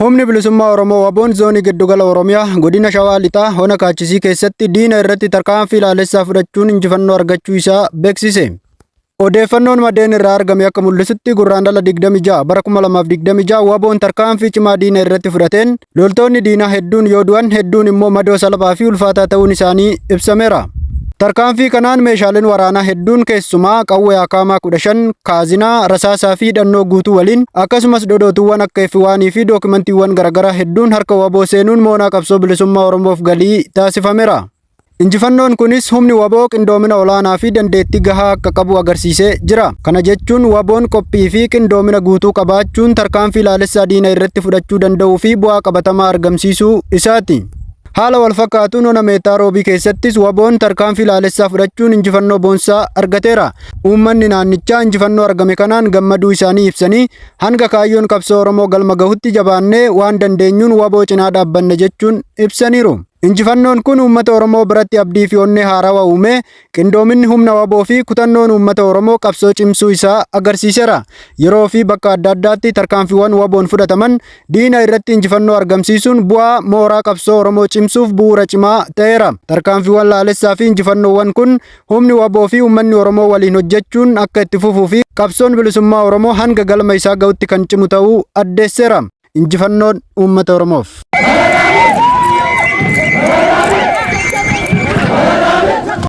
Humni Bilisummaa Oromoo WBOn Zoonii Giddugala Oromiyaa Godina Shawaa Lixaa Ona Kaachisii keessatti diina irratti tarkaanfii laalessaa fudhachuun injifannoo argachuu isaa beeksise. Odeeffannoon maddeen irraa argame akka mul'isutti Gurraandhala 26 bara 2026 WBOn tarkaanfii cimaa diina irratti fudhateen loltoonni diinaa hedduun yoo du'an hedduun immoo madoo salphaa fi ulfaataa ta'uun isaanii ibsameera. Tarkaanfii kanaan meeshaaleen waraanaa hedduun keessumaa qawwee akaamaa 15, kaazinaa, rasaasaa fi hidhannoo guutuu waliin akkasumas dhodhootuuwwan akka F1 fi dookimantiiwwan garaagaraa hedduun harka wbo seenuun moonaa qabsoo bilisummaa Oromoof galii taasifameera. Injifannoon kunis humni wbo qindoomina olaanaa fi dandeettii gahaa akka qabu agarsiisee jira. Kana jechuun WBOn qophii fi qindoomina guutuu qabaachuun tarkaanfii laalessaa diina irratti fudhachuu danda'uu fi bu'aa qabatamaa argamsiisuu isaati. Haala walfakkaatuun ona Meettaa Roobii keessattis WBOn tarkaanfii laalessaa fudhachuun injifannoo boonsaa argateera. Uummanni naannichaa injifannoo argame kanaan gammaduu isaanii ibsanii, hanga kaayyoon qabsoo Oromoo galma gahutti jabaannee waan dandeenyuun wbo cinaa dhaabbanna jechuun ibsaniiru. Injifannoon kun uummata Oromoo biratti abdii fi onnee haarawa uumee, qindoominni humna wbo fi kutannoon uummata Oromoo qabsoo cimsuu isaa agarsiisera. Yeroo fi bakka adda addaatti tarkaanfiiwwan WBOn fudhataman diina irratti injifannoo argamsiisuun bu'aa mooraa qabsoo Oromoo cimsuuf bu'uura cimaa ta'eera. Tarkaanfiiwwan laalessaa fi injifannoowwan kun humni wbo fi uummanni Oromoo waliin hojjechuun akka itti fufuu fi qabsoon bilisummaa Oromoo hanga galma isaa ga'utti kan cimu ta'uu addeesseera. Injifannoon uummata Oromoof!